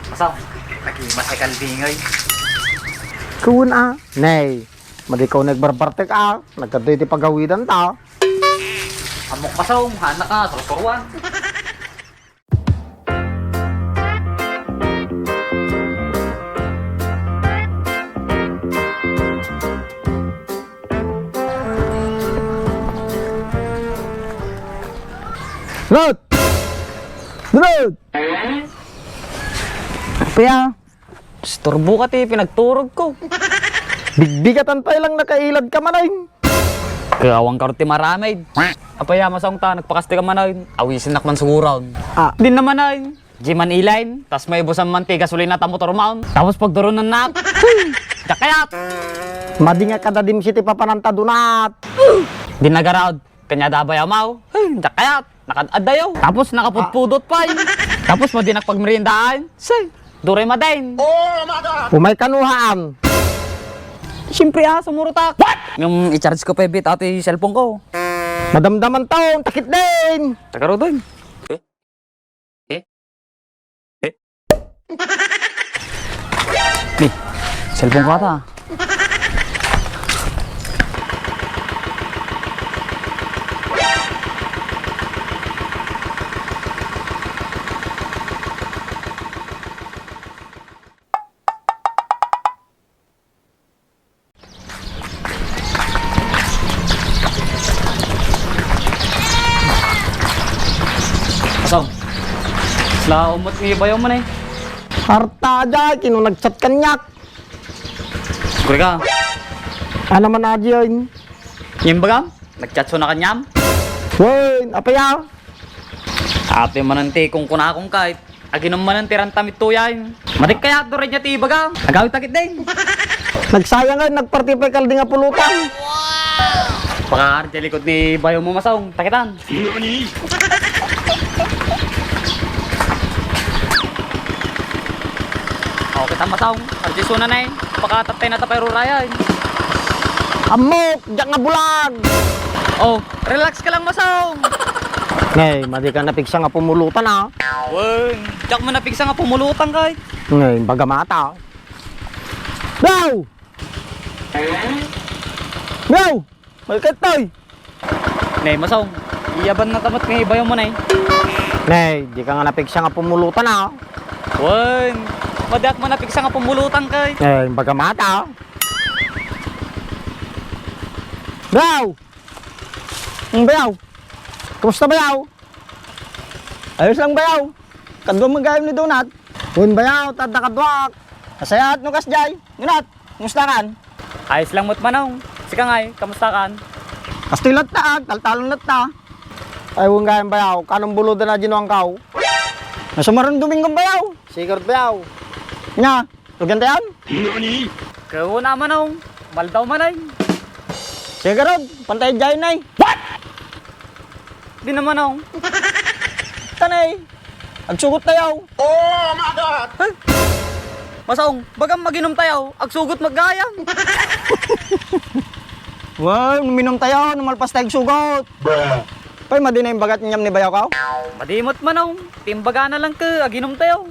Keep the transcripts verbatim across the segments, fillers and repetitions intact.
Masong, nagimas ay kalbingay. Kun a, nay, madi kaw nagbarbartek a, nagkadto iti pagawidanta. Ammok Masong, hanak a, sursuruan. Rod! Rod! Apay a, isturbo ka ti pinagturog ko. Bigbigatan pay lang nakailad ka manen. Kawang ka ti maramid. Apay a, Masong, ta nagpakasti ka manen. Awisennak man siguron. Ah. Di na manen. Di man ilaen, tas maibusan man ti gasolina ta motor maon. Tapos pagduronennak. Diak kayat. Madi nga kadadim si ti papananta, Donat. Di nagaraod. Kanya da bayaw maw. Diak kayat. Nakad-addayo. Tapos nakapudpudot pay. Tapos madinak pagmeriendaan. Say, duray madain. Umay kanuhaan. Siyempre a, sumurotak. What? Yung i-charge ko pa bit ato yung cellphone ko. Madamdaman taon, takit din. Taga Rodon. Eh? Eh? Eh? Ni, cellphone ko ata. Asam. Sla umot ni bayaw man eh. Arta aja, kino nag-chat kaniak. Siguro ka. Ano man aja yun? Yung baga? Nag-chat so na kanyam? Wen, apay a? Ate manen ti kunkunakon kay. Aginom manen ti rantam itoy ay. Madik kaya, duray niya ti ibaga. Agawid takit din. Nagsayang ay, nagparti pay kaldi nga pulutan. Pakaar di likod ni bayo mo, Masong. Takitan. O, kita, Masong. Ardi suna na eh. Pakatatay na tapay rurayan. Ammok, diak nga bulag. O, relax ka lang, Masong. Nay, madi ka napigsa nga pumulutan, a. Wen, diak man napigsa nga pumulutan kay. Nay, baga mata. Daw! Daw! Malketoy! Nay, Masong, iyaban na tamat nga ibayo mo, nay. Nay, di ka nga napigsa nga pumulutan, a. Wen, madiak man napigsa nga pumulutan kay. Nay, baga mata, a. Daw! Ang bayaw! Kumusta, bayaw? Ayos lang, bayaw. Kaduam gayam ni Donat. Wen, bayaw, tadda kaduak. Nasayaat no kasdiay. Donat, kumusta kan? Ayos lang met, Manong. Sika ngay, kamusta kan? Kastoy latta, agtaltalon latta. Ay, wen gayam, bayaw. Kanong buludan a dinuangkaw? Nasumaron Domingo, bayaw. Sigurd, bayaw. Nya, Tugan tayan? Nani? Kauna, Manong. Maldaw man ay. Sige, garod. Pantay jay nay. What? Di na, Manong. Tanay. Agsugot tayo. Oh my God! Ay! Masong, bagam maginom tayo. Agsugot maggayam. Wow, uminom tayo. Numalpas tayo agsugot. Bruh. Pay, madi na imbagat inyam ni bayaw kaw? Madi met, Manong. Timbagana lang ka, aginom tayo.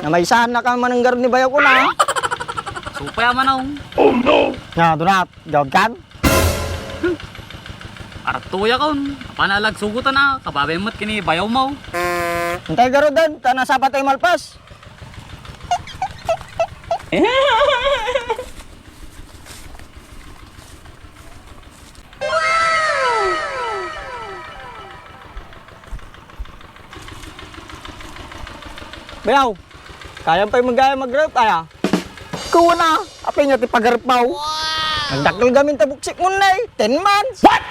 Namaysaanna ka manenggar ni bayaw ko na. Supaya, Manong. Oh no! Na, Donat, gawad kan? Artuya kon. Apana lag sugutan a, kababay met kini bayaw mo. Antay garuden, ta nasapa tayo malpas. Bayaw, kayam pay magaya magrep, aya? Kuwan a, apay nga ti pagarep mo? Nagdakkel gamin ta buksik mo na eh, ten months. What?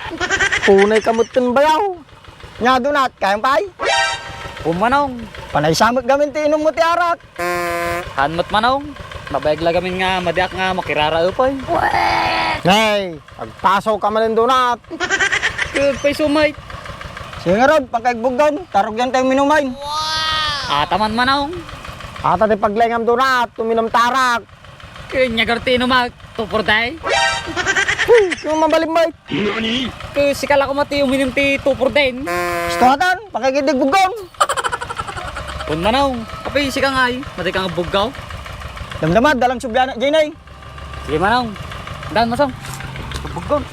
Punay ka mo ten bayaw. Nya, Donat, kayam pay? Pumanong. Panay samot gamin ti inum mo ti arak. Han met, Manong. Mabayag la gamin nga madiak nga makiraraep ay. Nay, agpasaw ka manen, Donat. Good pay sumay. Sige ngarud, pagkaigbugdon, tarugyan tayo minumay. Ataman, Manong. Ata ti paglaingam, Donat, tuminum ta arak. Kanya garti inumak, two for day. Huh, yung mabalim, bay. Nani? Kaya sika la kumati uminom ti two for day. Gusto atan, pagkaigiddig bugong. Kun Manong, apay sika ngay, madi ka nga buggaw? Damdama, dalang sublianak, Jenay. Sige, Manong. Dan, Masong. Buggaw.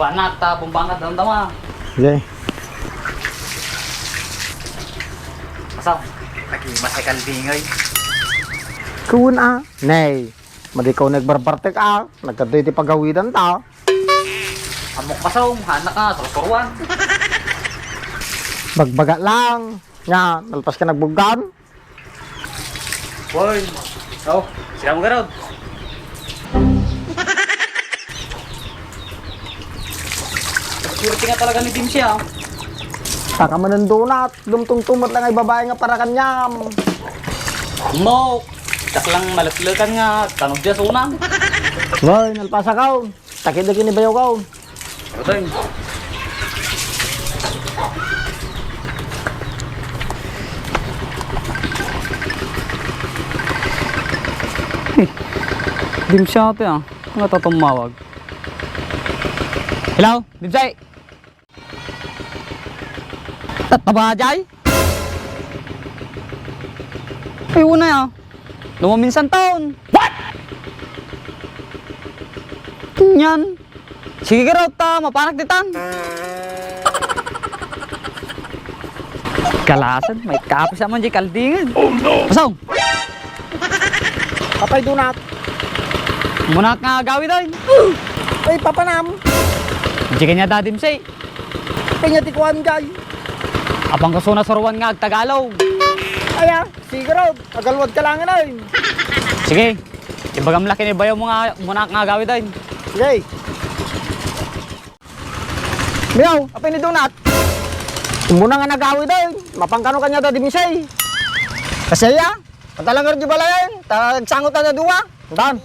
Bumbanat, ta, bumbanat, damdama. Sige. Masong, lagi, masay kalbingay. Kun a, nay. Madi kaw nagbarbartek a, nagkadto iti pagawidan ta. Ammok Masong, anak nga, sursuruan. Bagbaga lang, nga, nalpas ka nagbuggan. Hoy, oh, sila mo garod. Security nga talaga ni Dimsy, ah. Taka manen donut, dumtumtumet lang ay babae nga para kaniam. Ammok, dak lang maleklekan nga, tanod dia sunang. Hoy, nalpasakaw. Takid lagi ni bayaw kaw. Ato. Dimsy ate, ah. Nga tatumawag. Hello, Dimsy. Tattaba jay? Ay, una ya. Dumaminsan taon. What? Yan. Sige, garod, ta mapanak ditan. Kalasan, may kapis naman di kaldingan. Oh, no! Masong! Apay donut. Munak nga agawid, ay. Ay, papanam. Di kanya dadim, say. Kanya ti kuan, jay. Apang kasuna suruan nga agtagalog. Aya, sige garod. Agalwad ka lang, ay. Sige. Ibagam laki ni bayaw mo nga, munak nga agawid, ay. Sige. Miyaw, apay ni donut? Muna nga nagawid, ay. Mapangkano kanya da di misay. Kasi ya, patalangar di balayan. Tagsangot na dua. Dan.